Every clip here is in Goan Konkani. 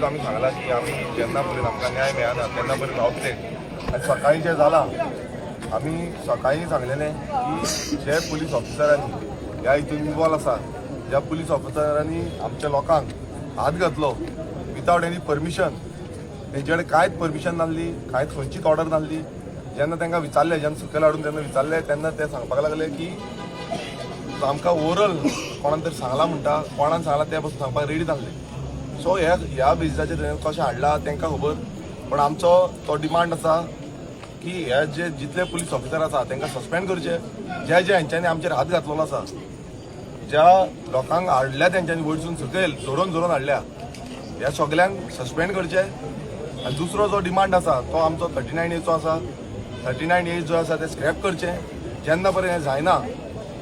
आमी सांगलां की आमी जेन्ना पर्यंत आमकां न्याय मेळना तेन्ना पर्यंत रावतले. आनी सकाळीं जें जालां, आमी सकाळीं सांगलेलें की जे पुलीस ऑफिसरांनी ह्या हितून इनवॉल्व आसा, ज्या पुलीस ऑफिसरांनी आमच्या लोकांक हात घातलो विदावट एनी परमिशन, तेंचे कडेन कांयच परमिशन नासली, कांयच खंयचीच ऑर्डर नासली. जेन्ना तांकां विचारलें, जेन्ना सकयल हाडून तेन्ना विचारलें, तेन्ना ते सांगपाक लागले की आमकां ओरल कोणान तरी सांगलां म्हणटा. कोणान सांगलां तें पसून सांगपाक रेडी नासले. सो ह्या ह्या बेजिसाचेर तेणें कशें हाडलां तांकां खबर, पण आमचो तो डिमांड आसा की हे जे जितले पुलीस ऑफिसर आसा तांकां सस्पेंड करचे, जे जे हेंच्यांनी आमचेर हात घातलेलो आसा, ज्या लोकांक हाडल्या तेंच्यांनी वयरसून सकयल झरोवन झरोवन हाडल्या, ह्या सगल्यांक सस्पेंड करचे. आनी दुसरो जो डिमांड आसा तो आमचो 39 एचो आसा. 39 ए जो आसा ते स्क्रॅप करचे. जेन्ना पर्यंत हें जायना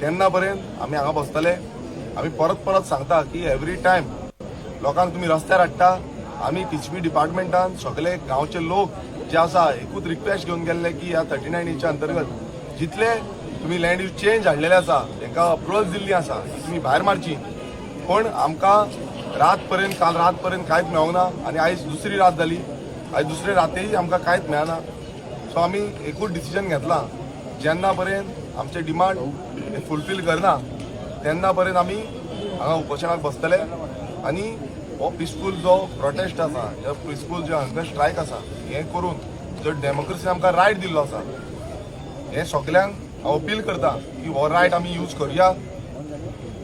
तेन्ना पर्यंत आमी हांगा बसतले. आमी परत परत सांगता की एवरी टायम लोकांक तुमी रस्त्यार हाडटा. आमी टीसीपी डिपार्टमेंटान सगळे गांवचे लोक जे आसा एकूच रिक्वेस्ट घेवन गेल्ले की ह्या 39 एच्या अंतर्गत जितले तुमी लँड यूज चेंज हाडलेले आसा, तांकां अप्रुवल दिल्ली आसा ती तुमी भायर मारची. पण आमकां रात पर्यंत, काल रात पर्यंत कांयच मेळोंक ना आनी आयज दुसरी रात जाली. आयज दुसरे रातीय आमकां कांयच मेळना. सो आमी एकूच डिसिजन घेतला, जेन्ना पर्यंत आमचे डिमांड हे फुलफील करना तेन्ना पर्यंत आमी हांगा उपोशणाक बसतले. आनी हो पिसफूल जो प्रोटेस्ट आसा, हे पिसफूल जे हंगर स्ट्रायक आसा, हें करून जो डेमोक्रेसी आमकां रायट दिल्लो आसा, हें सगल्यांक हांव अपील करता की हो रायट आमी यूज करुया.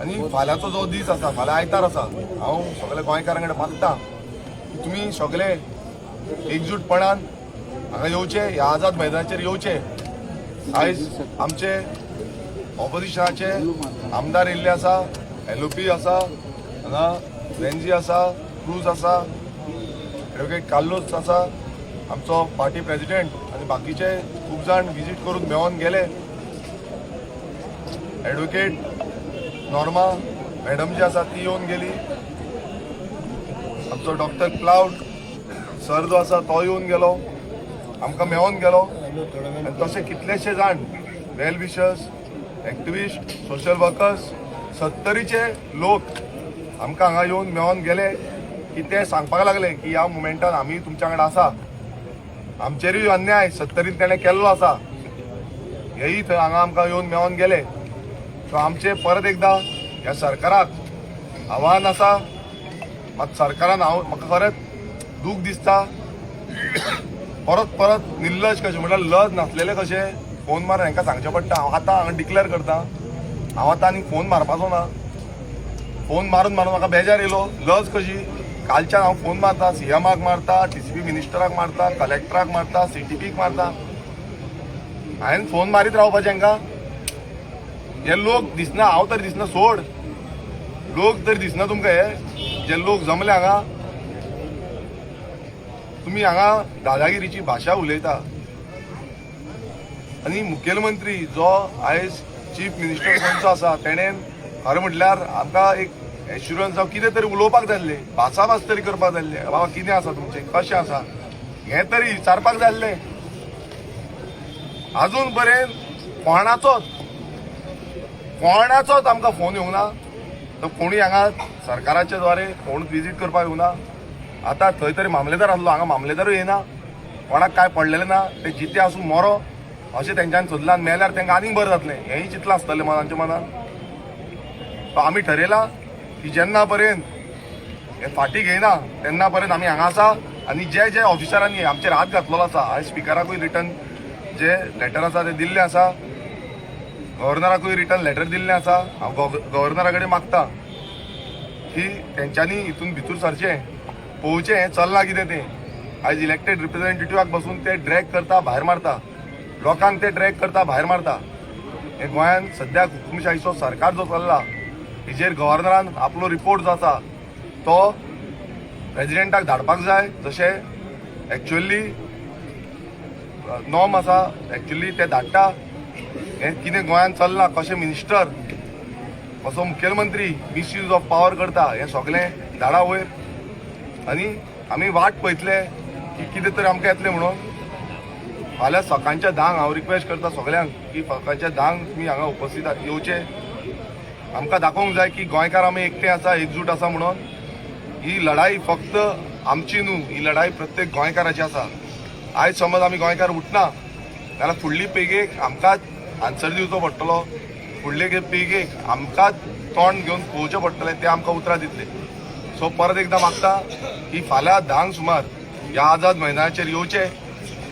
आनी फाल्यांचो जो दीस आसा, फाल्यां आयतार आसा, हांव सगल्या गोंयकारां कडेन मागता की तुमी सगळे एकजूटपणान हांगा येवचे, ह्या आझाद मैदानाचेर येवचे. आयज आमचे ऑपोजिशनाचे आमदार येयल्ले आसा, एलओपी आसा हांगा, रेंजी आसा, क्रूज आसा, एडवोकेट कार्लोस आसा, आमचो पार्टी प्रेजिडेंट आनी बाकीचे खूब जाण विजीट करून मेळोन गेले. एडवोकेट नॉर्मा मॅडम जी आसा ती येवन गेली. आमचो डॉक्टर क्लाउड सर जो आसा तो येवन गेलो, आमकां मेळोन गेलो. आनी तशे कितलेशे जाण well wishers, activist, social workers, सत्तरीचे लोक आमकां हांगा येवन मेळोन गेले की ते सांगपाक लागले की ह्या मुमेंटान आमी तुमच्या कडेन आसा, आमचेरूय अन्याय सत्तरीन तेणें केल्लो आसा, हेय थंय हांगा आमकां येवन मेळोन गेले. सो आमचे परत एकदां ह्या सरकाराक आव्हान आसा. मात सरकारान, हांव म्हाका खरेंच दूख दिसता, परत परत निर्लज कशें, म्हटल्यार लज नासलेले कशें फोन मारून हांकां सांगचें पडटा. हांव आतां हांगा डिक्लेअर करता, हांव आतां आनी फोन मारपाचो ना. फोन मारून मारून म्हाका बेजार येयलो. लज कशी. कालच्यान हांव फोन मारता, सीएमाक मारता, टीसीपी मिनिस्टराक मारता, कलेक्टराक मारता, सीटीपीक मारता. हांवें फोन मारीत रावपाचें हांकां? हे लोक दिसना, हांव तरी दिसना, सोड, लोक तरी दिसना तुमकां. हे जे लोक जमले हांगा, तुमी हांगा दादागिरीची भाशा उलयता. आनी मुखेलमंत्री जो आयज चीफ मिनिस्टर गोंयचो आसा, तेणेन खरें म्हटल्यार आमकां एक एश्युरन्स जावं कितें तरी उलोवपाक जाय आसलें, भासाभास तरी करपाक जाय आसलें. बाबा, कितें आसा तुमचें, कशें आसा, हें तरी विचारपाक जाय आसलें. अजून पर्यंत कोणाचोच कोणाचोच आमकां फोन येवंक ना. तर कोणूय हांगा सरकाराच्या द्वारे कोण विजीट करपाक येवना. आतां थंय तरी मामलेदार आसलो, हांगा मामलेदारूय येना. कोणाक काय पडलेलें ना. ते जिते आसूं मरो अशें तेंच्यांनी सोदलां आनी मेल्यार तांकां आनीक बरें जातलें हेंय चिंतलां आसतलें मनाच्या मनान. सो आमी ठरयलां की जेन्ना पर्यंत हे फाटीं घेयना तेन्ना पर्यंत आमी हांगा आसा. आनी जे जे ऑफिसरांनी आमचेर हात घातलेलो आसा, हांवें स्पिकराकूय रिटर्न जे लेटर आसा ते दिल्लें आसा, गव्हर्नराकूय रिटर्न लेटर दिल्लें आसा. हांव गव्हर्नरा कडेन मागता की तेंच्यांनी हितून भितर सरचें, पळोवचें हें चल्लां कितें तें. आयज इलेक्टेड रिप्रेझेंटेटिवाक बसून ते ड्रॅग करता, भायर मारता लोकांक, ते ड्रॅग करता, भायर मारता. हे गोंयांत सद्याक हुकुमशाहीचो सरकार जो चल्ला, हेजेर गव्हर्नरान आपलो रिपोर्ट जो आसा तो प्रेजिडेंटाक धाडपाक जाय. जशें एक्चुअली नॉर्म आसा, एक्चुअली ते धाडटा. हें कितें गोंयांत चल्लां, कशें मिनिस्टर, कसो मुखेलमंत्री मिसयूज ऑफ पावर करता, हें सगळें धाडा वयर. आनी आमी वाट पळयतले की कितें तरी आमकां येतलें म्हणून. फाल्यां सकाळच्या 10क हांव रिक्वेस्ट करता सगळ्यांक की सकाळच्या 10क तुमी हांगा उपस्थित येवचे. आमकां दाखोवंक जाय की गोंयकार आमी एकटे आसा, एकजूट आसा म्हणून. ही लढाई फक्त आमची न्हू, ही लढाई प्रत्येक गोंयकाराची आसा. आयज समज आमी गोंयकार उठना जाल्यार फुडली पिळगेक आमकांच आन्सर दिवचो पडटलो, फुडले पिळगेक आमकांच तोंड घेवन पळोवचें पडटलें, ते आमकां उतरां दितले. सो परत एकदां मागता की फाल्यां 10क सुमार ह्या आझाद मैदानाचेर येवचे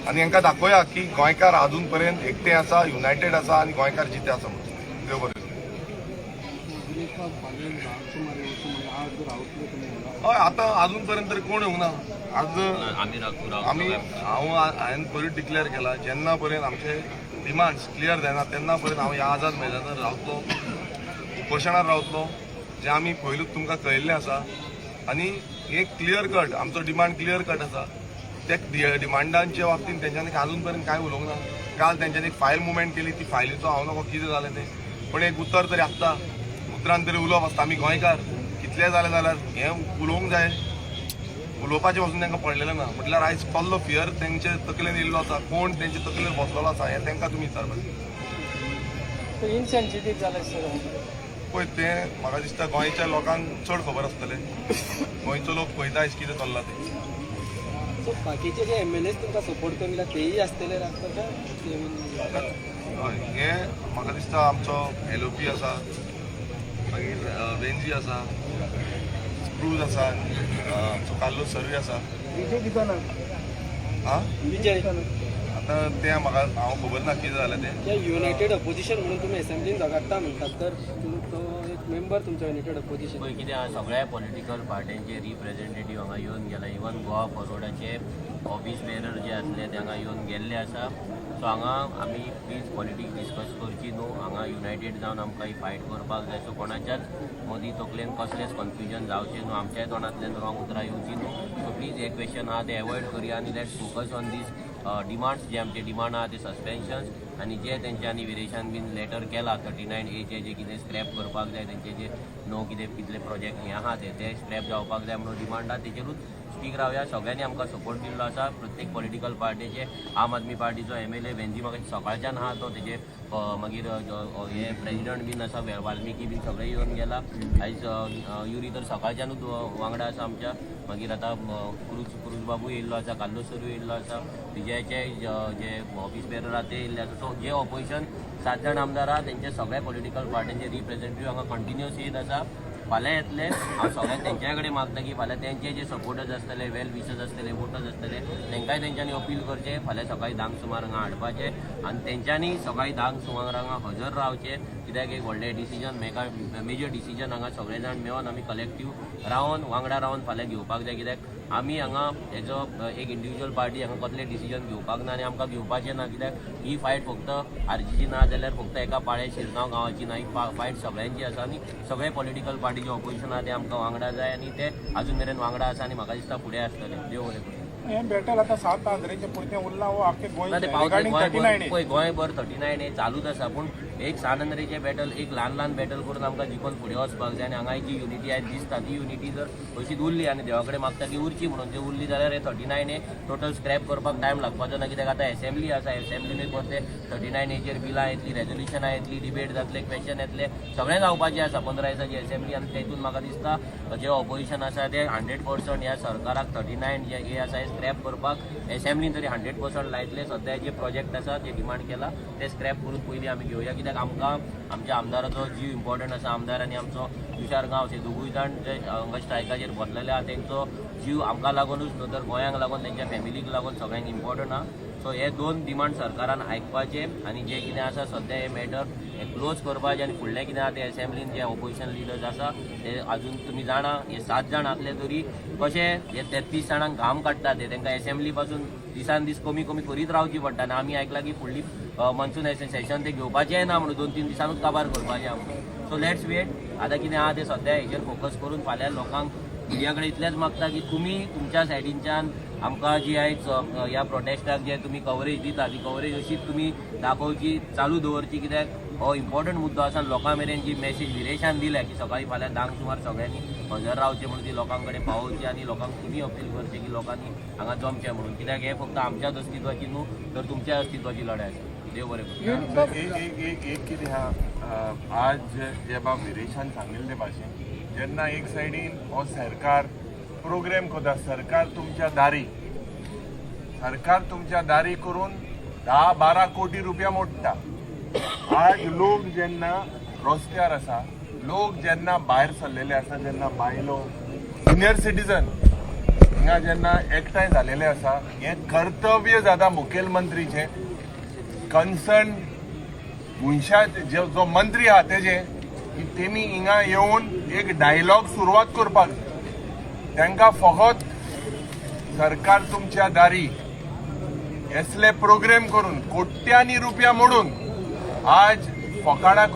आनी हांकां दाखोवया की गोंयकार अजून पर्यंत एकटे आसा, युनायटेड आसा आनी गोंयकार जिते आसा म्हणून. देव बरें करूं. विरेश, फाल्यां 10क सुमार येवचो म्हणजे आज रावतले तुमी हांगा? हय, आतां अजून पर्यंत तरी कोण येवंक ना आज. आमी रावतले. आमी, हांवें पयरूच डिक्लेअर केला, जेन्ना पर्यंत आमचे डिमांड्स क्लियर जायना तेन्ना पर्यंत हांव ह्या आझाद मैदानार रावतलो, उपोशणार रावतलो, जें आमी पयलूच तुमकां कळयल्लें आसा. आनी एक क्लियर कट आमचो डिमांड क्लियर कट आसा. त्या डिमांडांच्या बाबतींत तेंच्यांनी अजून पर्यंत कांय उलोवंक ना. काल तेंच्यांनी एक फायल मुवमेंट केली, ती फायलीचो हांव नको कितें जालें तें, पण एक उतर तरी आसता, उतरान तरी उलोवप आसता. आमी गोंयकार कितलें जालें जाल्यार हें उलोवंक जाय. उलोवपाचें पासून तांकां पडलेलें ना. म्हटल्यार आयज कसलो फियर तेंचे तकलेन येयल्लो आसा, कोण तेंचे तकलेर बसलेलो आसा, हें तांकां तुमी विचारपाचें. इनसेन्सिटीव जालें सर. पळय, तें म्हाका दिसता गोंयच्या लोकांक चड खबर आसतलें. गोंयचो लोक पळयता आयज कितें चल्लां तें. सो बाकीचे जे एमएलएस तुमकां सपोर्ट करून गेला तेय आसतले राखपाच्या? हय, हें म्हाका दिसता आमचो एलओपी आसा, मागीर वेंजी आसा, क्रूज आसा, आमचो कार्लोस सर्वी आसा. विजय दिसना. आं. विजय. आतां तें म्हाका हांव खबर ना कितें जालें तें. त्या युनायटेड अपोजिशन म्हणून तुमी असेंब्लीन झगडटा म्हणटात, तर तो एक मेंबर तुमच्या युनायटेड अपोजिशन. पळय कितें आहा, सगळ्या पॉलिटिकल पार्ट्यांचे रिप्रेझेंटेटीव हांगा येवन गेला. इवन गोवा फॉरवर्डाचे ऑफीस बेरर जे आसले ते हांगा येवन गेल्ले आसा. सो हांगा आमी प्लीज पॉलिटिक्स डिस्कस करची न्हू. हांगा युनायटेड जावन आमकां ही फायट करपाक जाय. सो कोणाच्याच मदीं तकलेन कसलेंच कन्फ्युजन जावचें न्हू, आमच्याय तोंडांतल्यान रॉंग उतरां येवचीं न्हू. सो प्लीज हे क्वेश्चन आहा ते एवॉयड करया आनी let's focus on these demands. जे आमचे डिमांड आहा ते सस्पेन्शन्स आनी जे तेंच्यांनी विरेशान बीन लेटर केला, 39Aचे जे कितें स्क्रॅप करपाक जाय, तेंचे जे नो कितें कितले प्रोजेक्ट हे आहा ते ते स्क्रॅप जावपाक जाय म्हणून डिमांड आहा, तेजेरूच स्पीक रावया. सगळ्यांनी आमकां सपोर्ट दिल्लो आसा प्रत्येक पॉलिटिकल पार्टीचे. आम आदमी पार्टीचो एमएलए वेंजी म्हाका सकाळच्यान आहा तो, तेजे मागीर हे प्रेजिडंट बीन आसा, वाल्मिकी बीन सगळे येवन गेला आयज. युरी तर सकाळच्यानूच वांगडा आसा आमच्या. मागीर आतां क्रूज क्रूज बाबू येयल्लो आसा, कार्लोस सरू येयल्लो आसा, विजयाचे जे ऑफीस बेरर आहा ते येयल्ले आसा. सो जे ऑपोजिशन सात जाण आमदार आहा तेंचे सगळे पॉलिटिकल पार्टींचे रिप्रेझेंटेटीव हांगा कंटिन्युअस येत आसा, फाल्यां येतले. हांव सगळ्यांक तेंच्या कडेन मागता की फाल्यां तेंचे जे सपोर्टर्स आसतले, वेल विशर्स आसतले, वोटर्स आसतले, तेंकांय तेंच्यांनी अपील करचें फाल्यां सकाळीं 10क सुमार हांगा हाडपाचें आनी तेंच्यांनी सकाळीं 10क सुमार हांगा हजर रावचें, कित्याक एक व्हडलें डिसिजन, मेगा मेजर डिसिजन हांगा सगळे जाण मेळोन आमी कलेक्टीव रावन वांगडा रावन फाल्यां घेवपाक जाय. कित्याक आमी हांगा हेजो एक इंडिविज्युअल पार्टी हांगा कसलें डिसिजन घेवपाक ना आनी आमकां घेवपाचें ना. कित्याक ही फायट फक्त आरजीची ना जाल्यार फक्त एका पाळे शिरगांव गांवाची ना, ही फायट सगळ्यांची आसा आनी सगळे पॉलिटिकल पार्टीचे ऑपोजिशन आहा ते आमकां वांगडा जाय आनी ते अजून मेरेन वांगडा आसा आनी म्हाका दिसता फुडें आसतले. देव बरें करूं. हें बॅटल आतां सात आंद्रेचे पुरतें उरलां वो आख्खे ना, ते गोंय पावतले. Regarding 39A? गोंयभर, पळय, गोंयभर 39A चालूच आसा, पूण एक सान आंद्रेचें बॅटल एक ल्हान ल्हान बॅटल करून आमकां जिखून फुडें वचपाक जाय. आनी हांगा जी युनिटी आयज दिसता ती युनिटी जर अशीच उरली, आनी देवा कडेन मागता की उरची म्हणून, ती उरली जाल्यार हे 39A total scrap करपाक टायम लागपाचो ना. कित्याक आतां एसेंब्ली आसा, एसेंब्लीनूय परते 39Aचेर बिलां येतली, रेजोल्युशनां येतली, डिबेट जातले, क्वेश्चन येतले, सगळें जावपाचें आसा 15 दिसाची एसेंब्ली. आनी तेतून म्हाका दिसता जे ऑपोजिशन आसा ते 100% ह्या सरकाराक 39 जे ए आसा हे स्क्रॅप करपाक एसेंब्लीन तरी 100% लायतले. सद्या जे प्रोजेक्ट आसा जे डिमांड केला ते स्क्रॅप करून पयलीं आमी घेवया, कित्याक आमकां आमच्या आमदाराचो जीव इम्पॉर्टंट आसा. आमदार आनी आमचो तुषार गांवस हे दोगूय जाण जे हांगा स्ट्रायकाचेर बसलेले आहा तेंचो जीव आमकां लागूनच न्हू तर गोंयांक लागून, तेंच्या फॅमिलीक लागून, सगळ्यांक इम्पॉर्टंट आहा. सो हे दोन डिमांड सरकारान आयकपाचे आनी जे कितें आसा सद्या हे मॅटर हे क्लोज करपाचें आनी फुडलें कितें आहा ते एसेंब्लीन जे ऑपोजिशन लिडर्स आसा ते अजून तुमी जाणा हे सात जाण आसले तरी कशे हे 33 जाणांक घाम काडटा ते, तांकां एसेंब्ली पासून दिसान दीस कमी कमी करीत रावची पडटा. आनी आमी आयकलां की फुडली मॉन्सून सेशन ते घेवपाचें ना म्हणून, 2-3 दिसांनूच काबार करपाचें आहा म्हणून. सो let's weight, आतां कितें आहा तें सद्या हेजेर फोकस करून फाल्यां लोकांक मिडिया कडेन इतलेंच मागता की तुमी तुमच्या सायडीनच्यान आमकां जी आयज ह्या प्रोटेस्टाक जे तुमी कवरेज दिता ती कवरेज अशीच तुमी दाखोवची, चालू दवरची, कित्याक हो इम्पॉर्टंट मुद्दो आसा. लोकां मेरेन जी मॅसेज विरेशान दिल्या की सकाळी फाल्यां 10क सुमार सगळ्यांनी हजर रावचें म्हणून, ती लोकां कडेन पावोवची आनी लोकांक तुमी अपील करचें की लोकांनी हांगा जमचें म्हणून, कित्याक हें फक्त आमच्याच अस्तित्वाची न्हू तर तुमच्या अस्तित्वाची लढाय आसा. देव बरें करूं. एक एक एक एक कितें आहा, आज जे बाब विरेशान सांगिल्ले भाशेन जेन्ना एक सायडीन हो सरकार प्रोग्राम करता सरकार तुमच्या दारी, सरकार तुमच्या दारी करून 10-12 कोटी रुपया मोडटा. आज लोक जेन्ना रस्त्यार आसा, लोक जेन्ना भायर सरलेले आसा, जेन्ना बायलो, सिनियर सिटीजन हिंगा जेन्ना एकठांय जालेले आसा, हें कर्तव्य जाता मुखेलमंत्रीचें, कन्सर्न मनशा जो मंत्री आहा तेजे, की तेमी हिंगा येवन एक डायलॉग सुरवात करपाक जाय. तांकां फकत सरकार तुमच्या दारी असले प्रोग्राम करून कोट्यांनी रुपया मोडून आज फकाणां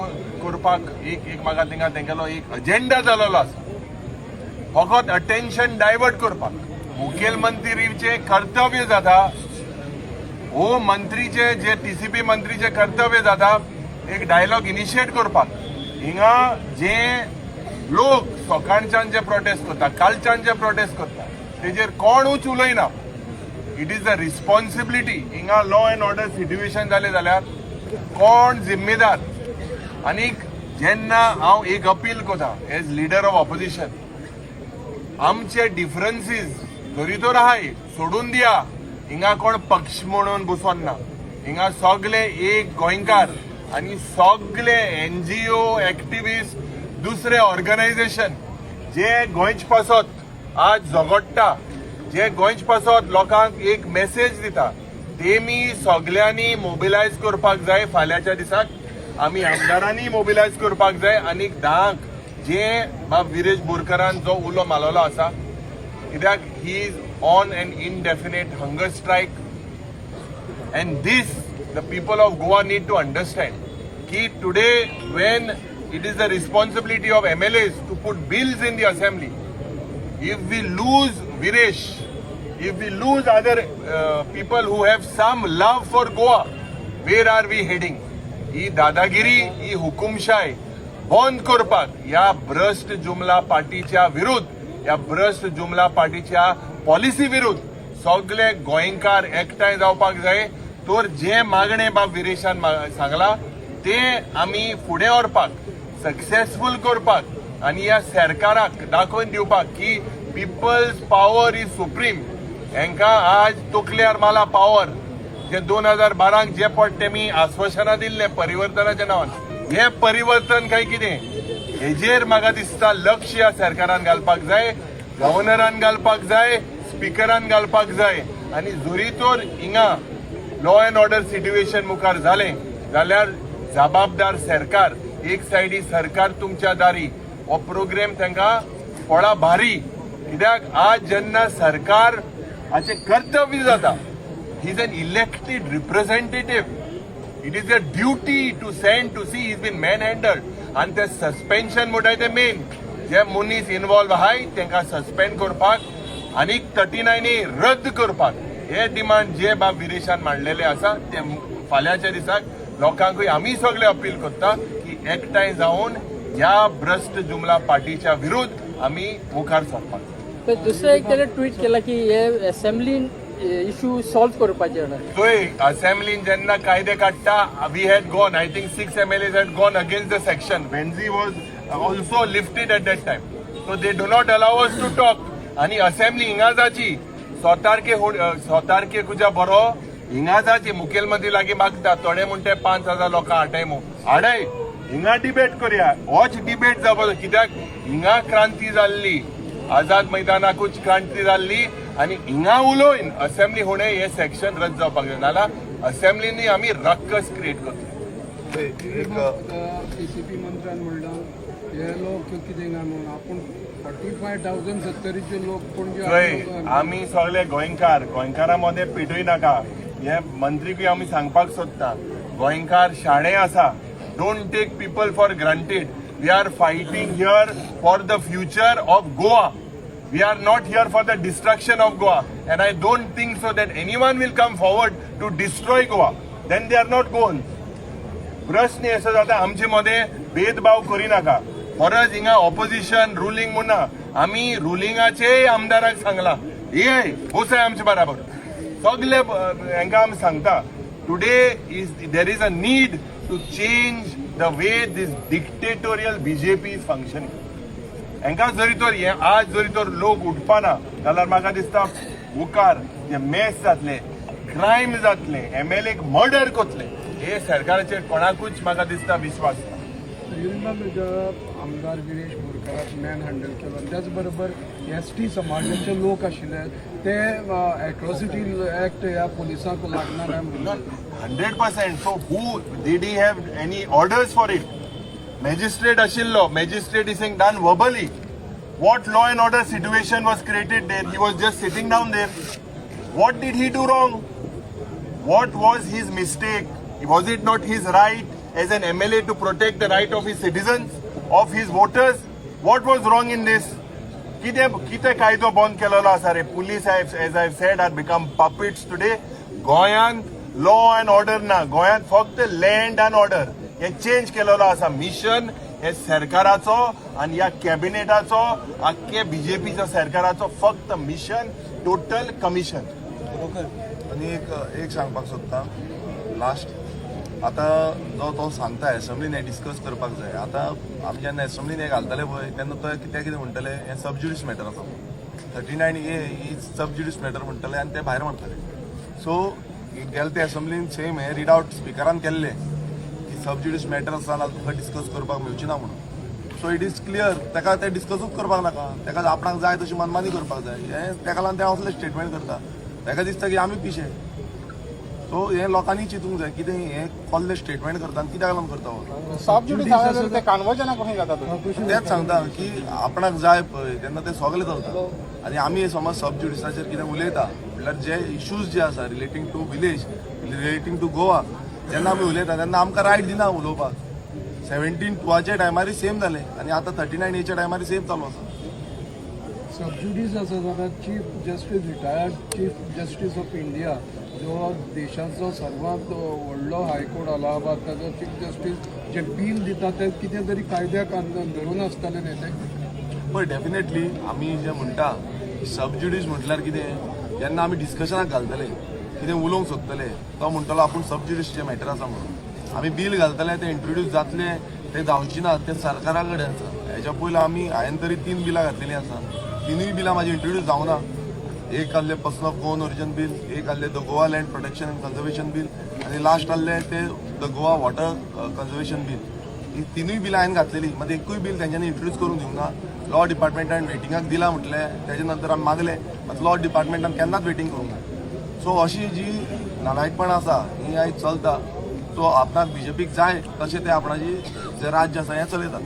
करपाक एक एक म्हाका थिंगा तेंगेलो एक अजेंडा जालेलो आसा, फकत अटेन्शन डायवर्ट करपाक. मुखेलमंत्रीचें कर्तव्य जाता, हो मंत्रीचे जे टीसीपी मंत्रीचे कर्तव्य जाता एक डायलॉग इनिशिएट करपाक. हिंगा जे लोक सकाळच्यान जे प्रोटेस्ट करता, कालच्यान जे प्रोटेस्ट करता, तेजेर कोणूच उलयना. It is a responsibility. हिंगा लॉ अँड ऑर्डर सिट्युएशन जालें जाल्यार कोण जिम्मेदार? आनीक जेन्ना हांव एक अपील करता एज लिडर ऑफ ऑपोजिशन, आमचे डिफरन्सीस जरी तर आहाय सोडून दिया. हिंगा कोण पक्ष म्हणून बसोन ना, हिंगा सगळे एक गोंयकार आनी सगळे एनजीओ, एक्टिविस्ट, दुसरे ऑर्गनायझेशन जे गोंयच पासत आज झगडटा, जे गोंयच पासत लोकांक एक मेसेज दिता, तेमी सगल्यांनी मोबिलायज करपाक जाय. फाल्यांच्या दिसाक आमी आमदारांनी मोबिलायज करपाक जाय. आनी धांक जे बाब विरेश बोरकरान जो उलो मारलेलो आसा, कित्याक he is on an indefinite hunger strike, and this the people of Goa need to understand की today, when it is the responsibility of MLAs to put bills in the assembly, if we lose Viresh, if we lose other people who have some love for Goa, where are we heading? ही दादागिरी, ही हुकुमशाय बंद करपाक, ह्या भ्रश्ट जुमला पार्टीच्या विरुद्ध, ह्या भ्रश्ट जुमला पार्टीच्या पॉलिसी विरुद्ध सगळे गोंयकार एकठांय जावपाक जाय. तर जे मागणे बाब विरेशान सांगला ते आमी फुडें व्हरपाक, सक्सेसफूल करपाक आनी ह्या सरकाराक दाखोवन दिवपाक की people's power is supreme. हेंकां आज तकल्यार मारला पावर. जे 2012क जे पट तेमी आश्वासनां दिल्लें परिवर्तनाच्या नांवान, हें परिवर्तन काय कितें हेजेर म्हाका दिसता लक्ष ह्या सरकारान घालपाक जाय, गव्हर्नरान घालपाक जाय, स्पिकरान घालपाक जाय. आनी जरी तर हिंगा लॉ अँड ऑर्डर सिट्युएशन मुखार जालें जाल्यार जबाबदार सरकार. एक सायडी सरकार तुमच्या दारी हो प्रोग्राम तांकां पडा भारी, कित्याक आज जेन्ना सरकार हाचें कर्तव्य जाता, he is an elected representative, it is a duty to send to see. Is been manhandled. आनी ते सस्पेन्शन म्हणटाय ते मेन जे मनीस इनवॉल्व आहाय तांकां सस्पेंड करपाक आनी 39 ए रद्द करपाक, हे डिमांड जे बाब विरेशान मांडलेले आसा ते फाल्यांच्या दिसाक लोकांकूय आमी सगळे अपील करता की एकठांय जावन ह्या भ्रश्ट जुमला पार्टीच्या विरुद्ध आमी मुखार सरपाक जाय. तर दुसरें एक ताणें ट्वीट केला की हे असेंब्लीन इशू सॉल्व करपाचे म्हणून. चोय, असेंब्लीन जेन्ना कायदे काडटा, we had gone, I think six MLAs had gone against the section. Venzy was also lifted at that time, so they do not allow us to talk. आनी असेंब्ली हिंगा जाची 6 तारखे, 6 तारखेक तुज्या बरो हिंगा जाची. मुखेलमंत्री लागीं मागता, थोडे म्हणटे 5,000 लोकां हाडय मू, हाडय, हिंगा डिबेट करूया. होच डिबेट जावपाचो, कित्याक हिंगा क्रांती जाल्ली, आझाद मैदानाकूच क्रांती जाल्ली. आनी हिंगा उलोवन असेंब्ली हुणे हे सेक्शन रद्द जावपाक जाय, नाल्यार असेंब्लीनी आमी रक्कस क्रिएट करतले. एक टीसीपी मंत्र्यान म्हणलां हे लोक कितें काय म्हणून आपूण 45,000 सत्तरीचे लोक पणजे चोय, आमी सगळे गोंयकार, गोंयकारां मदें पेटय नाका. हे मंत्रीकूय आमी सांगपाक सोदता, गोंयकार शाणे आसा. Don't take people for granted. We are fighting here for the future of Goa. We are not here for the destruction of Goa, and I don't think so that anyone will come forward to destroy Goa. Then they are not Goan. प्रश्न असो जाता, आमचे मदें भेदभाव करिनाका. फरज हिंगा ऑपोजिशन रुलींग म्हूण ना, आमी रुलिंगाचे आमदाराक सांगला, ये बोसाय आमचे बराबर. सगळे हांकां आमी सांगता, today is there is a need to change the way this dictatorial BJP is functioning. हांकां जरी तर हे आज जरी तर लोक उठपाना जाल्यार म्हाका दिसता मुखार जे मेस जातले, क्रायम जातले, एमएलए मर्डर करतले, हे सरकाराचेर कोणाकूच म्हाका दिसता विश्वास ना. आमदार गिरीश बोरकाराक मॅन हँडल केलो आनी त्याच बरोबर एस टी समाजाचे लोक आशिल्ले ते एट्रॉसिटी एक्ट ह्या पुलिसांक लागणार काय म्हणून. 100%. So who did he have any orders for it? Magistrate आशिल्लो, magistrate is saying done verbally. What law and order situation was created there? He was just sitting down there. What did he do wrong? What was his mistake? Was it not his right as an MLA to protect the right of his citizens, of his voters? What was wrong in this? कितें कितें कायदो बंद केलेलो आसा रे? Police, as I said, are become puppets today. गोंयांत लॉ अँड ऑर्डर ना, गोंयांत फक्त लँड अँड ऑर्डर हे चेंज केलेलो आसा. मिशन हे सरकाराचो आनी ह्या कॅबिनेटाचो, आख्खे बीजेपीच्या सरकाराचो फक्त मिशन टोटल कमिशन. आनी एक एक सांगपाक सोदता लास्ट. आतां जो तो सांगता एसेंब्लीन हें डिस्कस करपाक जाय, आतां आमी जेन्ना एसेंब्लीन हें घालतले पळय तेन्ना तो कित्याक कितें म्हणटले, हें सब ज्युडीस मॅटर आसा, 39A is sub judice matter म्हणटले आनी ते भायर मारतले. सो गेले ते एसेंब्लीन सेम हें रीड आवट स्पिकरान केल्लें की सब ज्युडीस मॅटर आसा नाल्यार तुका डिस्कस करपाक मेळची ना म्हणून. सो it is clear, ताका ते डिस्कसूच करपाक नाका. ताका आपणाक जाय तशी मनमानी करपाक जाय. हें ताका लागून ते असले स्टेटमेंट करता. ताका दिसता की आमी पिशे. सो हें लोकांनी चिंतूंक जाय, कितें हें कसलें स्टेटमेंट करता आनी कित्याक लागून करता हो. सब ज्युडीस आसा जाल्यार ते कन्वर्जना कशें जाता तर? तेच सांगता की आपणाक जाय पळय तेन्ना ते सगळे चलता. आनी आमी समज सब ज्युडिसाचेर कितें उलयता म्हणल्यार जे इश्यूज जे आसा relating to village, relating to Goa, जेन्ना आमी उलयता तेन्ना आमकां रायट दिना उलोवपाक. 17(2) टायमारय सेम जालें आनी आतां 39एच्या टायमारय सेम चालू आसा. सबज्युडीस आसा जाल्यार Chief Justice, retired Chief Justice of India, जो देशाचो सर्वात व्हडलो हायकोर्ट अलाहाबाद, ताजो चीफ जस्टीस जे बील दिता ते कितें तरी कायद्याक धरून आसतले न्ही ते? पळय, डेफिनेटली आमी जे म्हणटा सब ज्युडीस म्हटल्यार कितें, जेन्ना आमी डिस्कशनाक घालतले, कितें उलोवंक सोदतले, तो म्हणटलो आपूण सब ज्युडीसचें मॅटर आसा म्हणून. आमी बील घालतले, ते इंट्रोड्यूस जातले, ते जावची ना, ते सरकारा कडेन आसा. हेच्या पयलीं आमी हांवें तरी तीन बिलां घातलेलीं आसा. तिनूय बिलां म्हाजी इंट्रोड्यूस जावना. एक आहले Person of Goan Origin Bill, एक आहले the Goa Land Protection and Conservation Bill आनी लास्ट आहले ते the Goa Water Conservation Bill. ही तिनूय बिलां हांवें घातलेली, मात एकूय बील तेंच्यांनी इंट्रोड्यूस करूंक दिवंक ना. लॉ डिपार्टमेंटान वेटिंगाक दिलां म्हटलें, तेजे नंतर आमी मागलें, मात लॉ डिपार्टमेंटान केन्नाच वेटींग करूंक ना. सो अशी जी नालायकपणां आसा ही आयज चलता. सो आपणाक बीजेपीक जाय तशें ते आपणाची जे राज्य आसा हें चलयतात.